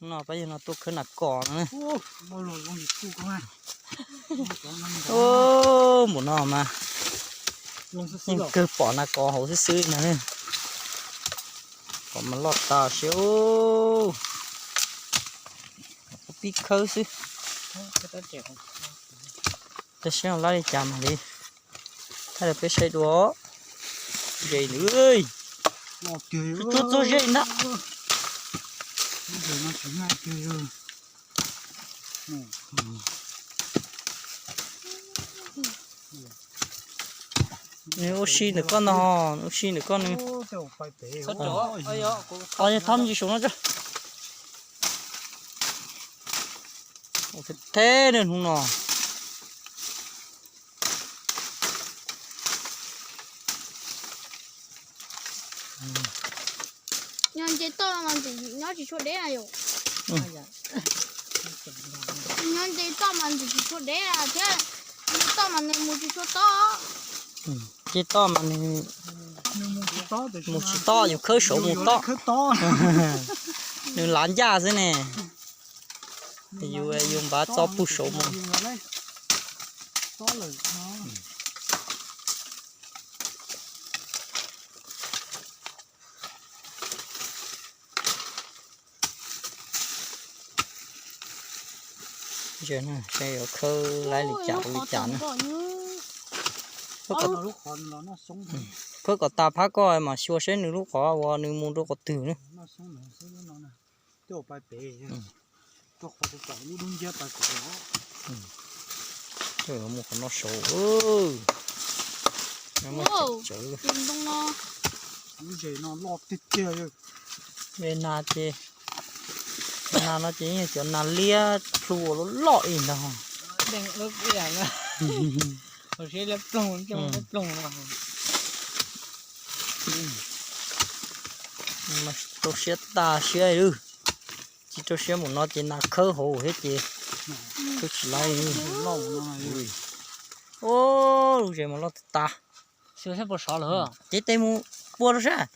No peb yog no tuaj khawb nas kos no. Npaum no mas yeej kawg pom nas kos hauv xwb xwb na. Kom mas loj tas siab. Pib khawb xwb. Tab sis laib li cas mas li, thaij rau peb saib dua. Ze nws, tsuag tsuag ze ntag. Nws ua si ntawm koj no, ua si ntawm koj nws. Os, yog thab ntsis saum no tso. Theb nws hnub no. Nyob nce toj mas nyob tsis tshua deb na yom. Nyob nce toj mas nws tsis tshua deb thiab, nce toj mas nws mus tsis tshua tod. Nce toj mas nws mus tsis tod, yus khawb saud mus tod. Nws lav ncaj xwb ne. Yus, yus npav txoj pug saud mus. Saib yuav khawb laib li cas ua li cas na. Khawb kom tas phab koj mas xyuas saib nws lub qhov uas nws mus rau qhov twg na. Mus qhov no saud. Ntoo no, lub ze no loj tiag tiag. Ze nas ces, nas no ces yeej cov nas liab plhu loj loj ib ntag. Rau siab tas siab li. Tsis rau siab mus no ces nas khawb hauv thiab ces khawb tsis laib. Lub ze mas loj tas tas. Ces tes mus pua rau sab.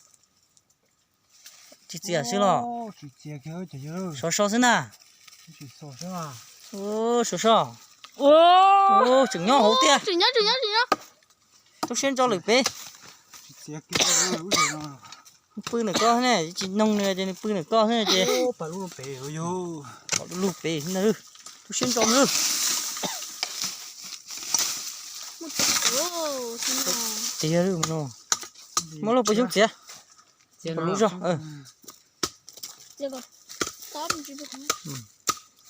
Tsis txias xwb los? Sov so xwb na. Sov so. Tseem nyob hauv tiag. Tub siab ntso lawm peb. Pw ntawm koj ne, tsis noog nws ces nws pw ntawm koj xwb ces. Pom lub pem xwb na. Tub siab ntso na. Tiag no. Muab lub pua xyoob txiav. Pom lub zog.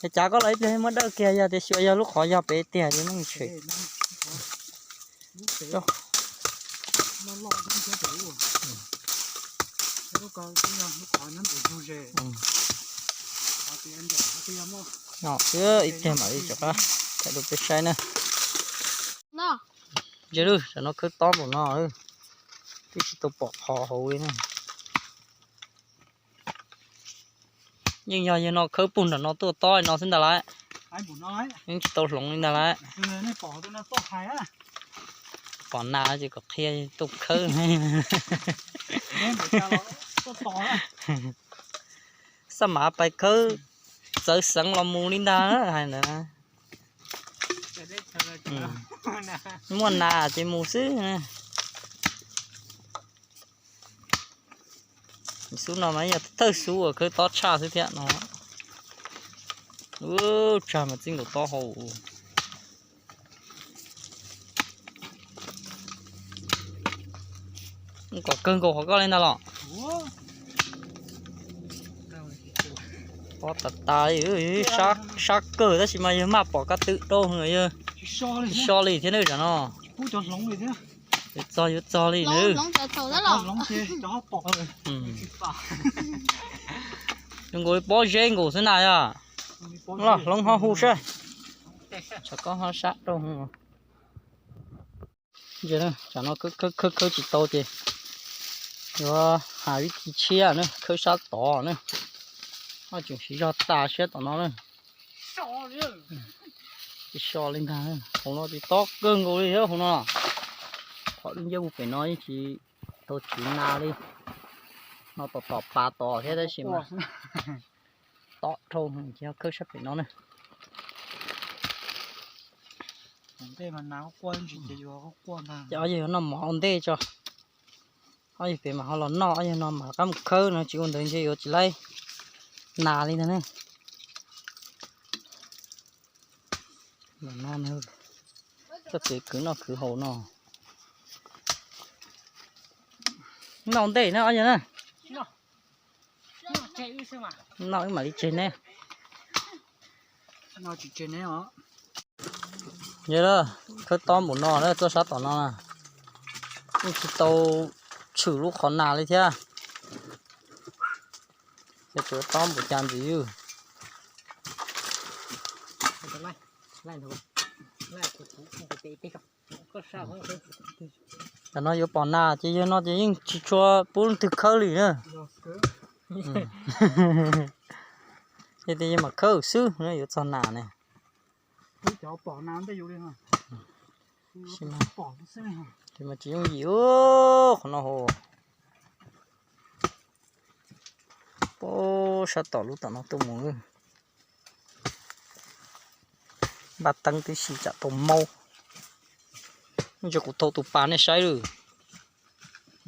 Ces cav koj los ib pliag muab dawj kiag, yog tias xyuas yog lub qhov yog pem tiag ces muab tshem. Ib pliag mam li rov qab thaij rau peb saib na. Ze lawm, tam no khawb tob npaum no, twb tsis tau pom qhov hauv li na. Yeej yog yawg no khawb puag nram no tuaj tob li no xwb ntag lauj. Yeej tsis tau hloov li ntag lauj. Pom nas ces kom qhia tuaj khawb. Xab mav pais khawb txawv xeev los mus li ntag hais ntawd. Muaj nas ces mus xwb. Xub no mas yog thawj xub uas khawb tob tshaj xwb thiab no. Tsag mas txij nkaus tob hau. Kom kawg nkaus qhov koj li ntag los. Tob tas tas li, sab kawg tab sis mas yawg maj pom kab twm rau heev yawg. Tsis so li thiab na tam no. Yuav txog yuav txog li na. Zoo nkaus li pob zeb nkaus xwb na yog. Los hloov ho hu saib. Tsam koj ho sab rau. Tam no khawb khawb tsis tau ces yuav hais vib thi tshiab na, khawb sab tod na. Tseem siv zog tas siab tom no na. Tsis so li ntag, hauv no tsis tob kawg nkaus li thiab hauv no. Qhov dub nciab mus pem no yeej tsis tau tsiv nas li. No tom tom pas tod thiab tab sis mas tom dhau, ces khawb sab pem no na. Ces ob yawg yuav noj mov ua ntej tso. Ob yawg pem mas ho los noj, ob yawg no mas rov qab mus khawb no, tsis ua ntawd ntshe yuav tsis laib nas li ntag ne. Txoj kev khwv noj khwv haus no. Noj ua ntej na ob yawg na. Noj wb mam li tseg neb. Yog lawm, khawb tob npaum no na, txoj sab tom no na, yeej tsis tau tshwm lub qhov nas li thiab. Ces tsuas tob npaum cas ntxiv. Tam no yuav pom nas ces yawg no ces yeej tsis tshua pub leej twg khawb li na. Yog tias yawg mam khawb xwb na, yuav txog nas ne. Ces mas tsis yooj yim qhov no hos. Pab sab tom lub tom no tuaj mus. Npaj teeb tib si tsam tau maub. Ntsia kuv thau tus pas nej saib lawm.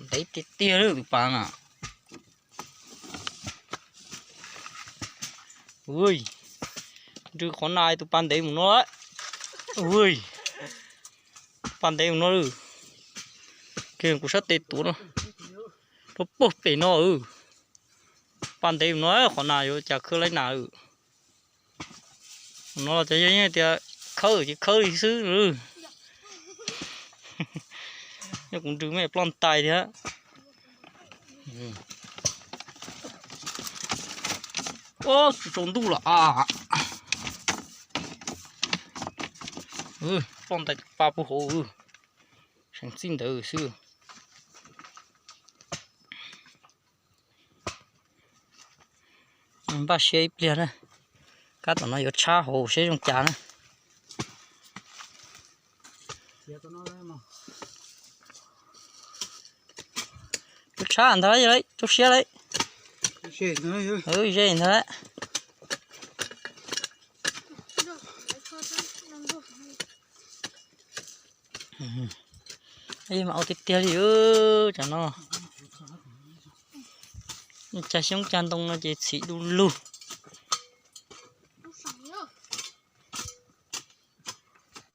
Ntev tiag tiag lawm tus pas na. Ui, nrws qhov nas tus pas ntev mus no. Ui, pas ntev mus no lawm. Kiag kuv sab tes tuav no, rau puag pem no. Pas ntev mus no, qhov nas yuav cas khawb laib nas lawm. No los cov yawg yeej tias khawb ces khawb li xwb. Yog kuv nrws mej ploj ntais thiab. Tsaus ntuj los a. Ploj ntais pa puag hauv, seem txij ntawd xwb. Npaj siab ib pliag na, kab tom no yuav tshab hauv seb zoo cas na. Tshab ntag, tsaus siab lawm. Ze ntag. Mas ua tiag tiag li, tam no cas xyoob cas ntoo no ces txhim du lug.